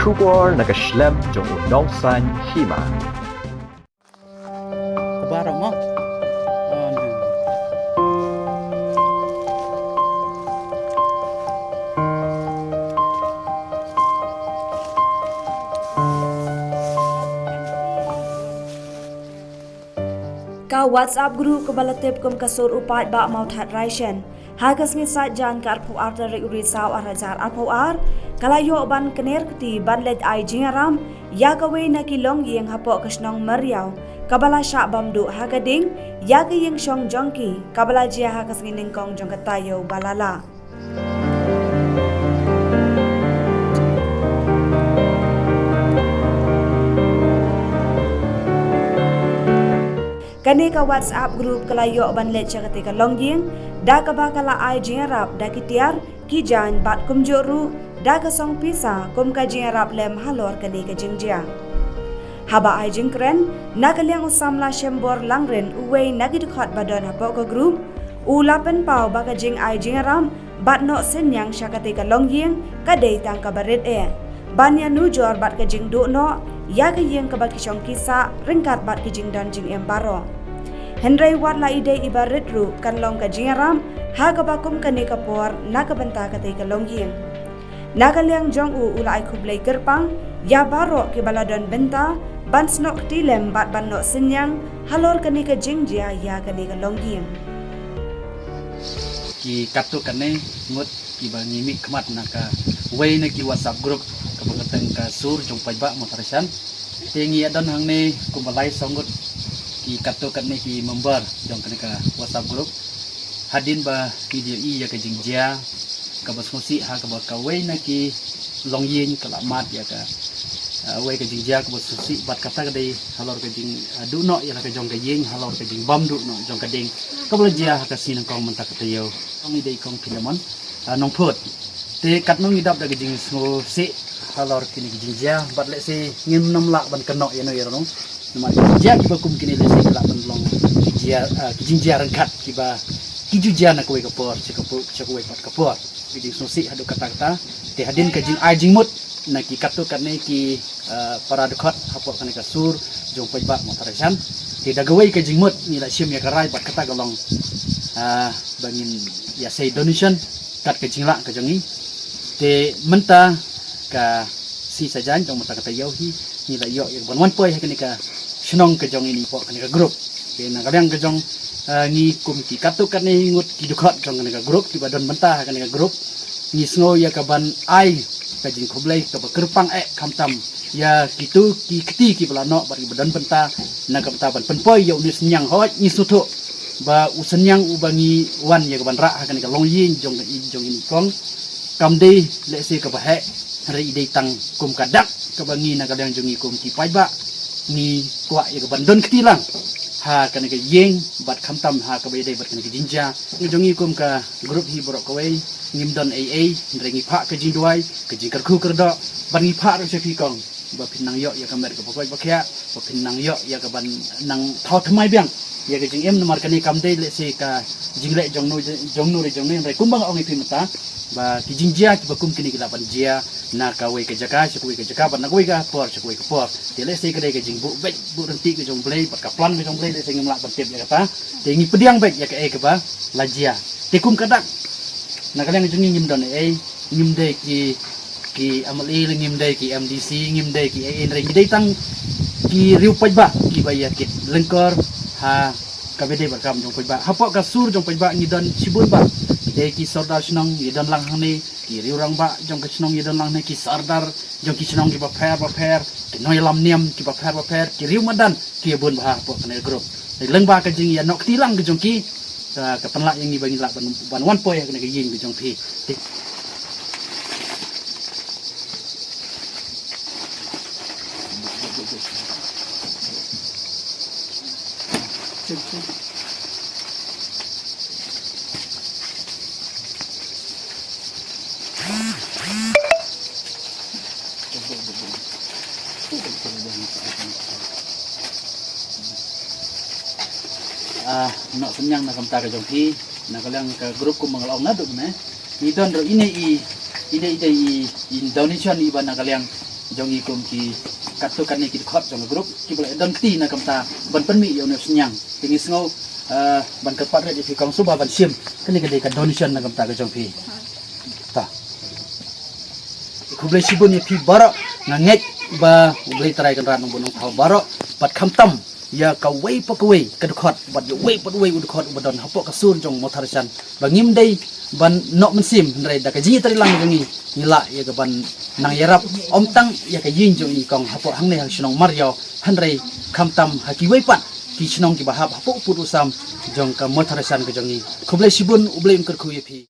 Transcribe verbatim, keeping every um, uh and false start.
Khubor na ka shlem jong u nongsan hima. Khubor mo. Ka WhatsApp group kaba la tip kum ka Sur u Paidbah Mawthadraishan, ha ka sngi Saitjaiñ ka arphew ar tarik u Risaw ar hajar arphew ar, ka la ïoh ban kner kti ban leit ai jingïarap ïa kawei na ki longïing hapoh ka shnong Mariaw, kaba la shah bam duh ha ka ding ïa ka ïing shong jong ki, kaba la jia ha ka sngi nyngkong jong ka taïew ba la lah. Kane ka WhatsApp group ka la ïoh ban leit sha kata ka longïing, da kaba ka la ai jingïarap da ki tiar, ki jaiñ bad kumjuh ruh da ka song pisa kum ka jingïarap lem halor kane ka jingjia. Haba ai jingkren, na ka liang u samla Shembor Langrin, uwei na ki dkhot ba don hapoh ka group, u la pynpaw ba ka jingai jingïarap bad noh synñiang sha kata ka longïing ka dei tang kaba rit eh, ban ïanujor bad ka jingduh noh ïa ka ïing kaba ki shong ki sah ryngkat bad ki jingdon jingim baroh. Hynrei wat la i dei iba rit ruh, kan long ka jingïarap ha kaba kum kane ka por na ka bynta kata ka longïing. Na ka liang jong u, u la ai khublei kyrpang ïa baroh kiba la don bynta ban snoh kti lem bad ban noh synñiang halor kane ka jingjia ïa kane ka longïing. Ki katto katne ngut kiba ngi mih khmat na kawei na ki WhatsApp group kaba kyrteng ka Sur jong Paidbah Mawthadraishan. Te ngi ïa don hangne kumba lai saw ngut ki katto katne ki member jong kane ka WhatsApp group. Hadien ba ngi ïohi ïa ka jingjia kaba sngewsih ha kaba kawei na ki longïing ka la mad ïa ka, ah, wei ka jingjia kaba sngewsih bad kata ka dei halor ka jing, ah, duh noh ïa la ka jong ka ïing halor ka jingbam duh noh jong ka ding kaba la jia ha ka sngi nyngkong mynta ka taïew. Kong i dei kong Philemon, ah, Nongphut. Te katno ngi dap da ka jingsngewsih halor kine ki jingjia bad lehse ngim nym lah ban kynnoh ïano ïano. Namar ki jingjia kiba kum kine lehse ki lah ban long ki jia, ah, ki jingjia ryngkat kiba ki ju jia na kawei ka por sha ka por, sha kawei pat ka por. Ki jingsngewsih haduh katta katta. Te hadien ka jingai jingmut na ki katto katne ki, ah, para dkhot hapoh kane ka Sur jong Paidbah Mawthadraishan. Te da kawei ka jingmut ngi la shim ïa ka rai bad kata ka long, ah, ba ngin ïa sei donation kat ka jinglah ka jong ngi. Te mynta ka sngi Saitjaiñ jong mynta ka taïew hi ngi la ïoh ïa ka ban wan poi ha kane ka shnong ka jong ini hapoh kane ka group. Te na ka liang ka jong, ah, ngi kum ki katto katne ngut ki dkhot jong kane ka group kiba don bynta ha kane ka group, ngi sngew ïa ka ban ai ka jingkhublei kaba kyrpang eh khamtam ïa kito ki kti kiba la noh bad kiba don bynta na ka bynta ban pynpoi ïa une u synñiang. Hooid ngi sngewthuh ba u synñiang uba ngi wan ïa ka ban rah ha kane ka longïing jong, jong ini kong kam dei lehse kaba heh, hynrei i dei tang kum ka dak kaba ngi na ka liang jong ngi kum ki paidbah ngi kwah ïa ka ban don kti lang ha kane ka ïing bad khamtam ha kaba ïadei bad kane ka jingjia. Ngi jong ngi kum ka group hi baroh kawei ngim don ei ei, hynrei ngi phah ka jingduwai, ka jingkyrkhu kyrdoh bad ngi phah ruh sha phi kong ba phin nang ïoh ïa ka met kaba koit ba khiah, ba phin nang ïoh ïa ka ban nang thaw thymmai biang ïa ka jingim. Namar kane kam dei lehse ka jingleh jong no, jong no re jong no, hynrei kumba nga ong ïa phi mynta ba ki jingjia kiba kum kine ki lah ban jia na kawei ka jaka sha kawei ka jaka bad na kawei ka por sha kawei ka por. Te lehse ka dei ka jingbuh beit buh rynti ka jong Blei bad ka plan ka jong Blei, lehse ngim lah ban tip ïa kata. Te ngi pdiang beit ïa kaei kaba la jia. Te kum ka dak na ka liang jong ngi ngim don ei ei, ngim dei ki ki M L A, ngim dei ki M D C, ngim dei ki A N, ngi dei tang ki riew paidbah kiba ïa kit lyngkor ha kaba ïadei bad kam jong paidbah. Hapoh ka sur jong paidbah ngi don shibun bah, ngi dei ki sordar shnong ngi don lang hangne, ki riew rangbah jong ka shnong ngi don lang hangne, ki sordar jong ki shnong kiba pher ba pher, ki nongïalam niam kiba pher ba pher, ki riew madan, ki ïa bun bha hapoh kane ka group. Te lyngba ka jingïanoh kti lang ka jong ki, ka, ka pynlah ïa ngi ba ngin lah ban, ban wan poi ha kane ka ïing ka jong phi. Te Ah, noh synñiang na ka bynta ka jong phi, na ka liang ka group kumba nga la ong naduh mynne. Ngi don ruh ine i, ine i dei i, i donation iba na ka liang jong ngi kum ki katto katne ki dkhot jong ka group kiba la don kti na ka bynta ban pynmih ïa une u synñiang. Te ngi sngew, eh, ban kyrpad rit ïa phi kong sngewbha ban shim kane ka dei ka donation na ka bynta ka jong phi. Ta. Khublei shibun ïa phi baroh, nga ngeit ba U Blei Trai Kynrad un bun nongthaw baroh bad khamtam ïa kawei pa kawei ka dkhot bad ïa uwei pa uwei u dkhot uba don hapoh ka sur jong Mawthadraishan, ba ngim dei ban noh mynsiem, hynrei da ka jingïatreilang jong ngi ngi lah ïa ka ban nang ïarap ym tang ïa ka ïing jong i kong hapoh hangne ha shnong Mariaw, hynrei khamtam ha kiwei pat ki shnong kiba hap hapoh pud u sam jong ka Mawthadraishan ka jong ngi. Khublei shibun, U Blei un kyrkhu ïa phi.